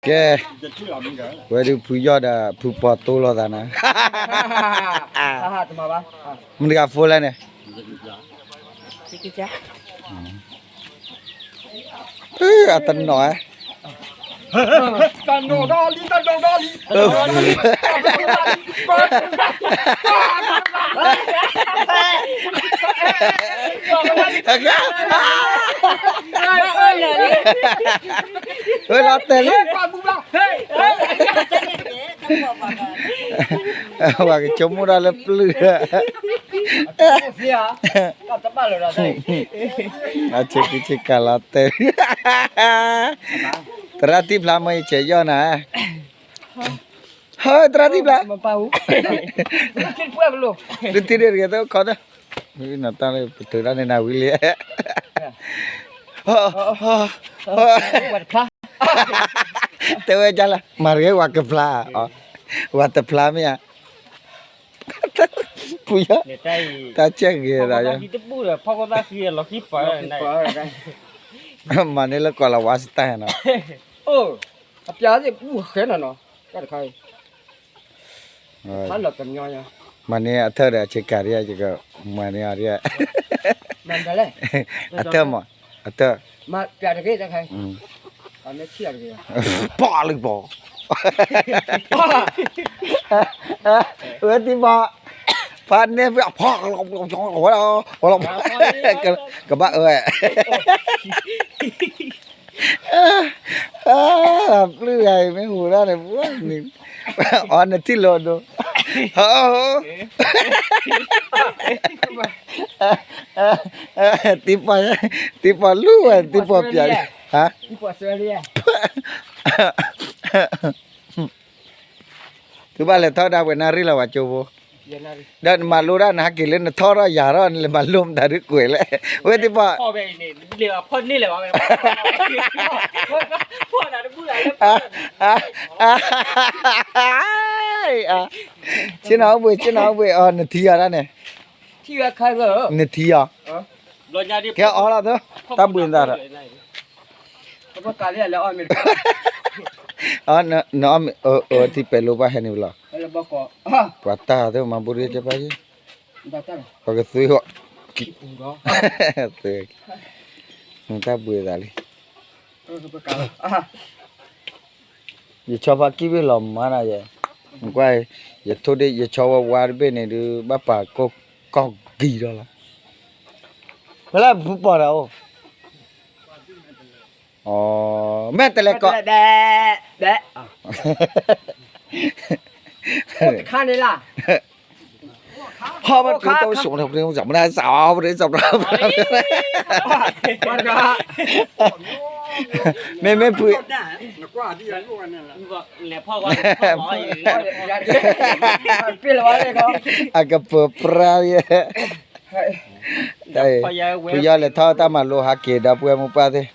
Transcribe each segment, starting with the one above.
ကဲ, ဝဲဒုးဖုယီၢ်ဒီးဖုပီၤတိလိာ်သးနၤ, မတၤတဂၤဖိလဲၣ်န့ၣ်, အတနီၤဧါ, တနီၤဒၣ်လံ, တနီၤဒၣ်လံ, လီၤတဲာ်လံ, ပှၤကဆိကမိၣ်တၢ်လၢပျုၢ်, အဆ့ကၤဆ့ကၤလီၤတဲာ်, သရၣ်တံၢ်ဖျါမ့ၢ်ယဆဲးယီၢ်နၤ, ဟဲသရၣ်တံၢ်ဖျါ, တထံၣ်တဂ့ၤတခီ, နတၢ်လၢပတုၤတၢ်န့ၣ်နၤဝံၤလံ, တဲဝဲဒ်လဲၣ်, မၤတဂ့ၤဝဲကဖျါ, ဝဲတဖျါမ့ၢ်ဧါ, ဖုယီၢ်, တၢ်ဆဲးဂ့ၤသး, မၤန့ၢ်လၢကီးလီၤဝါစတၢ်နီၤ, အပျးသ့ၣ်ပူၤဃဲနီၤနီၤ, တၢ်တခါအံၤ, မၤန့ၢ်အထၢၣ်ဒီးအဆ့ကၤဒ်, ယကမၤန့ၢ်အီၤဒ်, အထၢၣ်မး, အထၢၣ်, ပီၣ်လံပီၣ်, ဝဲတံၢ်ပီၣ်, ဖးန့ၢ်ဖု, ဖီ, ဝဲ, ကဘၣ်အၢ, ပျုၢ်ဂၤအံၤမ့ၢ်ဟူးဒၣ်န့ၣ်, အီနထံၣ်လိာ်ဒိ, တံၢ်ပီၣ်လူၤဝဲ တံၢ်ပီၣ်ပျးလံ, သုဘၣ်လဲၤထီၣ်ဒၣ်ပှဲၤနၣ်ရံၣ်လီၤ ပှၤကၠိဖိ, ဒီးနမၤလိဒၣ်နဟးက့ၤလၢနထီၣ်ထီၣ်ယၤထီၣ် နလဲၤမၤလိမတၤဒုးကွဲးလဲၣ်, ဝဲတံၢ်ပီၣ်, ဆ့ၣ်နီၤအိၣ်ဘှံး ဆ့ၣ်နီၤအိၣ်ဘှံးအီၤ နထံၣ်အီၤဒၣ်န့ၣ်, နထံၣ်အီၤ, ကဲအီလီၤသၢ, တၢ်ဘှံးနသးဒီး, နအီၣ်မ့ၤ, အထံပဲၤလိဘၣ်ဟဲန့ၣ်လီၤ, ပှၤတၢ်သ့ၣ်မၤဘူၣ်တကဲဘၣ်ယဲ, ပှၤကသွံၣ်, နတၢ်ဘှံးသးလံ, ယဆီဖါကံၢ်ဘ့ၣ်လီၤမါနၤယဲ, ကွၢ်, ယထိၣ်ဒ့ၣ် ယဆီဝဲဝါတဘ့ၣ်န့ၣ်ဒုး ဘၣ်ပာ်ကိးကီၢ်ကံၤဒီးလီၤ, ဖဲလၢဖုပီၣ်တၢ်အိၣ်, မ့ၢ်တလဲၤကိး, တခါန့ၣ်လၢ ဟီၣ်ဘၣ်တက့ၢ်တၢ်ဝဲစိးန့ၣ် ပတ့ၢ်စးမနၤစးအီၤ ပတ့ၢ်စး မ့မ့ၢ်ဖု အကပၢၤပြါယဲ ဖုယီၤလဲၤထီၣ်တၢ်မၤလိဟးက့ၤဒီပုၢ်ဝဲၢ်မိၢ်ပၢ်သ့ၣ်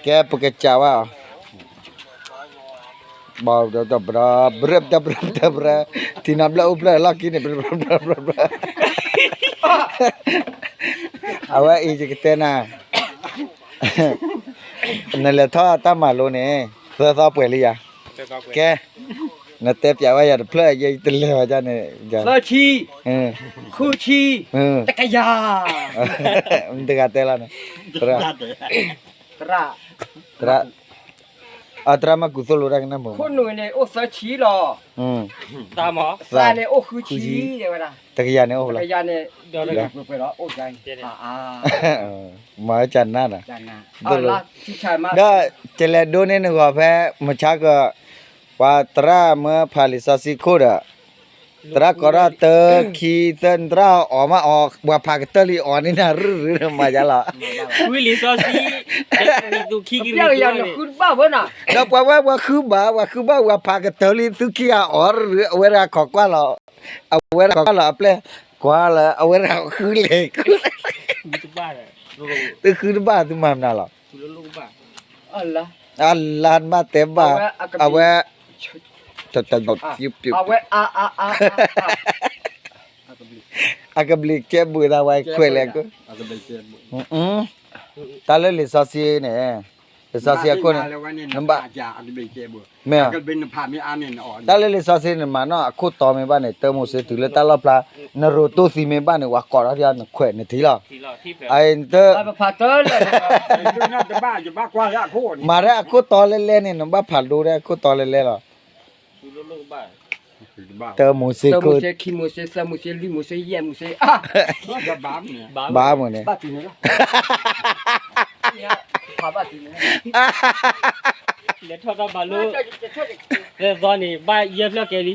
ကဲပကစးဝဲအီၤ ဘြၢ ဘြၢ ဘြၢ ထံနီၤဘျၢၣ်အိၣ်ဖျၢၣ်လီၢ်ခံန့ၣ် ဘြၢ ဘြၢ ဘြၢ ဘြၢ အဝဲအံၤယကတဲနၤ နလဲၤထီၣ်တၢ်မၤလိန့ၣ် သၢသီပှဲၤလံယၤ ကဲ နတဲပျးဝဲယၤတဖျၢၣ် ယဲယတလဲၤဝဲဒ်န့ၣ် သၢဆံ ဃုဆံ တကယၤ မတၤတဂၤတဲလီၤန့ၣ် သရၣ် သရၣ် အသရၣ်မၤကူသိၣ်လိတၢ်ကနၣ်မုာ် ခိၣ်နူာ်န့ၣ်အိၣ်သၢဆံလီၤ သးန့ၣ်အိၣ်ဃုဆံ တကယၤန့ၣ်အိၣ်လီၤ တကယၤန့ၣ် မၤဝဲကနၣ်ဒီး ဒီးကလဲၤဒိးန့ၢ်နဂီၤဖဲ မုၢ်ဆါက ပှၤသရၣ်မၢဖးလံာ်စီဆှံခိၣ်ဒီး သရၣ်ကိးထီၣ်တၢခံသၢ နသရၣ်အီၣ်မးအီၣ် ပှၤဖးကတၢၢ်လံအီၣ်န့ၣ်နၤရုရုမၤယါလီၤ ဒီးပှၤဝဲပှၤဃုဘၣ်ဝဲနီၤ ဒီးပှၤဝဲပှၤဃုဘၣ်ဝဲဖးကတၢၢ်လံ သုခံဂၤအီၣ်ရုရု အဝဲဒၣ်ခိးကွၢ်လီၤ အဝဲဒၣ်ခိးကွၢ်လီၤအပျဲၢ် ကွၢ်လၢအဝဲဒၣ်ဃုလဲၤ သုဃုတဘၣ်သုမၤမနုၤလီၤ အလါတဘၣ်တဲဘၣ် အဝဲ တတ အကဘျံးကဲဘှံးသးဝဲခွဲးလဲၣ်က တၢ်လၢလံာ်စီဆှံန့ၣ် လံာ်စီဆှံအခိၣ်န့ၣ်, နဘၣ်, မ့ၢ်, တၢ်လၢလံာ်စီဆှံန့ၣ်မၤနီၣ်အခိၣ်တီမ့ၢ်ဘၣ်န့ၣ် တၢမိၤၡ့တုၤလၢတၢ်လီၣ်ဖျါ, နရိၤတိၢ်သံမ့ၢ်ဘၣ်န့ၣ် ပှၤကိးထီၣ်ထံအီၤ နခွဲးနထံလီၤ, အတ မၤဒၣ်အခိၣ်တီလဲလဲန့ၣ် နဘၣ်ဖးဒိဒၣ်အခိၣ်တီလဲလဲလီၤ. တၢမိၤၡ့ခိၣ်, ခံမိၤၡ့ သၢမိၤၡ့ လွံၢ်မိၤၡ့ ယဲၢ်မိၤၡ့, ဘၣ်မုာ်န့ၣ်, လဲၤထီၣ်တၢ်ဘၣ်လိ, သီန့ၣ် ဘၣ်ယဲၢ်ဖျၢၣ်ကဲလံ,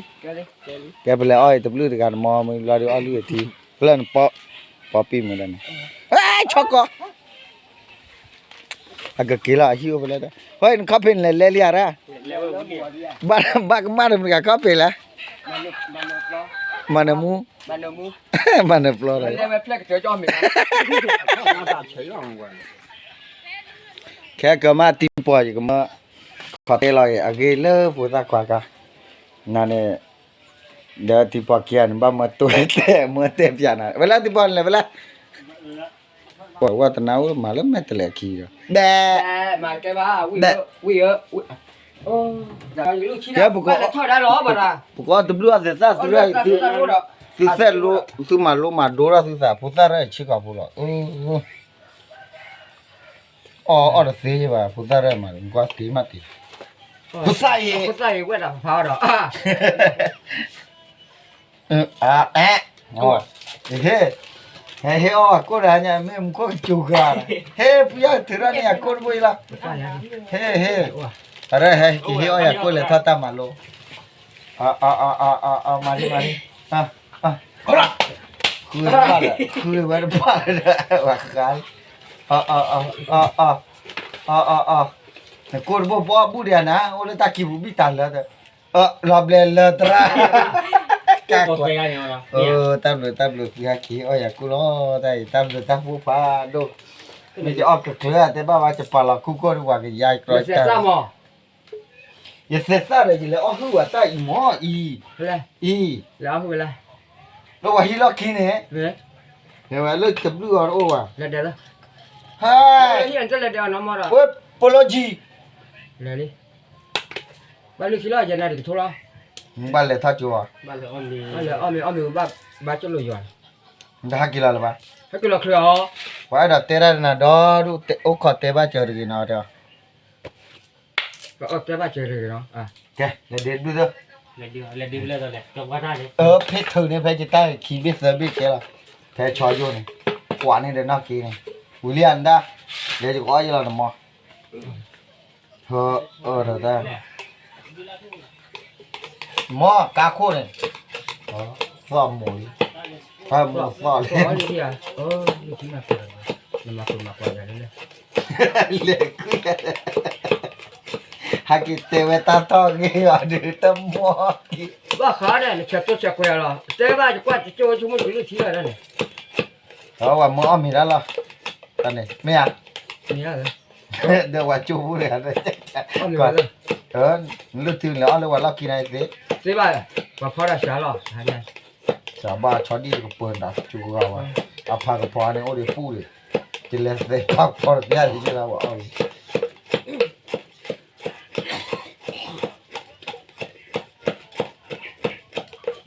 ကဲပလဲၤအီၣ်အံၤတဘျုးတဂၤတမီၤ မ့ၢ်ဘျီဒုးအီၣ်လွံၢ်အထံ, ဖျၢၣ်နပီ, ပီပံၣ်မုာ်ဒၣ်န့ၣ်, ဆီကီ အကက့ၤလီၤ အဟံၣ်အိၣ်ဖဲလဲၣ်, ဟဲ နခီၣ်ဖံးနလဲၤလဲလံဧါ, ဘၣ်ကမၣ်တမံၤတဂၤခီၣ်ဖံးလဲၣ်, မၤနၢမူ, မၤနၢပျီဒီး, ခဲကမၣ်တံၤပီၢ် ယကမၢ ခီၣ်တဲလီၤအံၤ အဂ့ၤလၢဖိသၣ်ခွါခါ, နၤန့ၣ်, ဒီးတံၤပီၢ်ခံဂၤန့ၣ် ဘၣ်မၢတိတဲ မၢတဲပၠးနၤ ဝဲလၢတံၤပီၢ်န့ၣ်လဲၤဝဲလၢ ပှၤဝဲတနါအိၣ်မၤလၢမဲာ်တလဲၤခံဒီး ဘဲ, ဘဲ, ကဲ, ပကအီၣ်တဘျုးအသဲးသၣ်သုရၢ်, သုသဲးလိ, သုမၤလိမၤဒိထီၣ်သုသး ဖိသၣ်ရၢဆ့ကီးဖိလီၤ, အီၣ်အီၣ်တသ့ဘၣ် ဖိသၣ်ရၢမၤ ကွၢ်သ့မးတ့ၢ်, ဖိသၣ်အံၤ, ဖိသၣ်အံၤဝဲဒၣ်ဖးအီၤဒီး အဲ, ဟဲ, ဟဲအီၣ်အကိၣ်တဟါညါ မ့ၢ်မူခိၣ်ကစူၤဂၤ, ဟဲ ဖုယီၢ်ထုးထီၣ်န့ၢ်ယၤကိၣ်တဘိအံၤလီၤ, ဟဲ, ဟဲ, အရၢၢ် ဟဲက့ၤဟ့ၣ်အီၣ်ယၤကိၣ်လဲၤထီၣ်တၢ်မၤလိ, မၤလံ မၤလံ, ဃုဝဲတဖၣ်လၢ, ဃုဝဲတဖၣ်လၢ, ဝၤဃါလံ, နကိၣ်တဘိပအီၣ်ဘူၣ်ဒံးနၤ အိၣ်လၢတၢ်ခံပူၤဘံၣ်တၢ်လၢ, လီၤဘျဲးလၢသရၣ်, တၢ်ဘျုး တၢ်ဘျုး သုဟဲက့ၤဟ့ၣ်အီၣ်ယၤကိၣ်လီၤ, တၢ်အံၤ တၢ်ဘျုးတၢ်ဖှိၣ်ဖးဒိၣ်, မ့ၢ်ယအီၣ်ကကျၢၤတဲဘၣ်ဝဲ ယပာ်လီၤခူကိၣ်ဒ်ပှၤကယါကီတၢ်, ယသဲးသၣ်ဒီး ယလဲၤအီၣ်ဟုၣ်ဝဲတၢ်အံၤမၢ်အံၤ, အံၤ, လၢပှၤဟံးလီၢ်ခံန့ၣ်, ဝဲလၢတဘျုးအီၤတအိၣ်ဘၣ်, ဟဲ, ပိလိကံ, ဘၣ်လဲၤထီၣ်ကၠိအီၤ, ဘၣ်လဲၤအီၣ်မ့ၤအီၣ်မ့ၤဘၣ်, ဘၣ်ကၠိလိာ်ယွၤ, နတဟဲက့ၤလီၤလၢၤဘၣ်, ဟဲက့ၤလီၤချ့အီၤ, ပှၤအဲၣ်ဒိးတဲတၢ်နၤဒီဒူၣ် အိၣ်ခိးတဲဘၣ်စၢၤတဂ့ၤနီၤ, တဲဘၣ်စၢၤတဂ့ၤနီၤ, ကဲ လဲၤဒ့တဘျုးသၢ ဖဲထုးန့ၣ် ဖဲယတၢ်ခံဘ့ၣ်သၢဘ့ၣ်ကဲလီၤ, ဖဲဆီယိၣ်န့ၣ်, ကွၢ်န့ၣ်ဒီးနီၢ်က့န့ၣ်, ဝံၤလံဧါနဒၣ်, လဲၤယကအီၣ်ယလီၤနမီၤ, ဟၢအၢဒီးတၢ်, မီၤကါခိၣ်န့ၣ်, သီၣ်မိၢ်လံ, ဖဲမိၢ်သီၣ်လံ, လဲၤကွံာ် ဟဲက့ၤတဲဝဲတၢ်ထီၣ်ဂ့ၤအီၤဒုး တမီၤက့ၤ, ဘၣ်ဃးဒီး နဆဲးတိဆဲးကွဲးလီၤ တဲဘၣ်ယကွၢ်တကၠိဝဲဆိကမိၣ်တုၤလၢထံလီၤဒၣ်န့ၣ်, အဝဲမၢအီၣ်မ့ၤဒၣ်လီၤ, တၢ်န့ၣ် မ့ၢ်ဧါ, ဒီးဝဲကၠိဖိတဂၤ, နလုၢ်ထံလဲၤအီၣ်လၢဝဲလီၢ်ခံန့ၣ်သ့, သ့ဘၣ်, ပှၤဖီတၢ်စှၤလီၤ, စှၤဘၣ်ဆီဒံၣ်တကပၢၤဒၣ်ကၠိဂၤဝဲ, အဖးကဖီန့ၣ်အိၣ်ဒံးပူၣ်ဒံး, ကလဲၤသဲဖးကဖီတပျၢ်ဒံးကလီၤဝဲအီၣ်လံ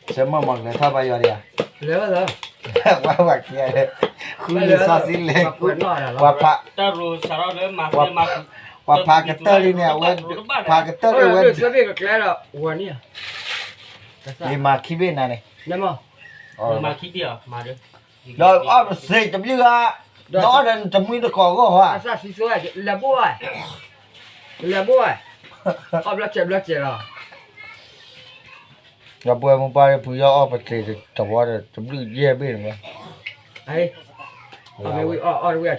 ဆၢမုၢ်မီၤကလဲၤထီၣ်ဘါယွၤဒံးဧါ, ပှၤပှၤခံဂၤ, ဃုလံာ်စီဆှံလဲၤ, ပှၤဖး, ပှၤဖးကတၢၢ်လံန့ၣ် အဝဲ, ဖးကတၢၢ်လံဝဲ, ယမၤခံဘ့ၣ်နၤန့ၣ်, ဒီးအီၣ်တသ့တဘျုးဂၤ, ဒီးအီၣ်ဒီးတမှံတကိးဂီၢ်ဟီ, လဲၤဘိ, လဲၤဘိ, အီၣ်ဘျီစဲးဘျီစဲးလီၤ ဒီပုၢ်ဝဲၢ်မိၢ်ပၢ် ဖုယီၢ်အီၣ်ပတြ့ၤတဝီဒီး တဘျုးယဲၢ်ဘ့ၣ်န့ၣ်ဝဲ, အဝဲဝံၤအီၣ်အီၣ်တဝံၤအဆိ,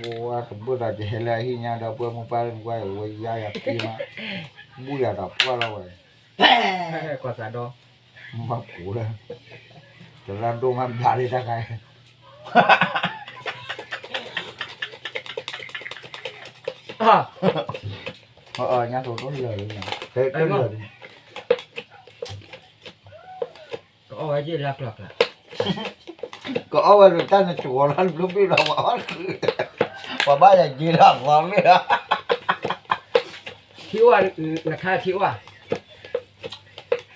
ဝဲကဘၣ်တၢ်ကဟဲလၢအဟံၣ်ညါဒီပုၢ်ဝဲၢ်မိၢ်ပၢ် ဝဲယါယၤတ့မး, ဘူၣ်ယၤဒီးပှၢ်လီၤဝဲ, ကီၢ်သးဒီ, မၤပူၤလၢ, တရၣ်ဒိၣ်မးဘျးလံတၢ်ခါ ညါသိးကလၢာ်လံ, ကအီၣ်ဝဲယ့ၢ်လၢကျီၢ်ကျါ, ကအီၣ်ဝဲဒၣ်တၢ်နကဝီၤလီၤဘျိဘ့ၣ်လီၤ ပှၤအီၣ်တချုး, ပှၤဘၣ်ယၤယ့ၢ်လီၤသီမ့ၢ်လီၤ ထံအိၣ်ဧါ, နခါထံအိၣ်ဧါ,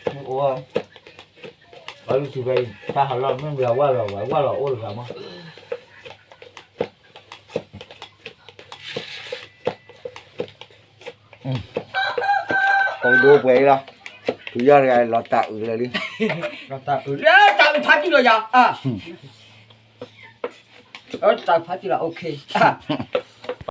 အိၣ်, ပှၤလူထံဖဲအံၤ တၢ်ဟးလီၢ်မ့ၢ်ဘျီဝၢ်လီၤဝဲ ဝၢ်လီၤအိၣ်တဂၤမး, ပဒိပှဲၤအံၤလီၤ, ဖုယီၢ်တဂၤလီၤတၢ်အုးလၢာ်လံ, လီၤတၢ်အုးလၢတၢ်အုးဖးတံၢ်လီၤယၤ, တၢ်အုးဖးတံၢ်လီၤ OK,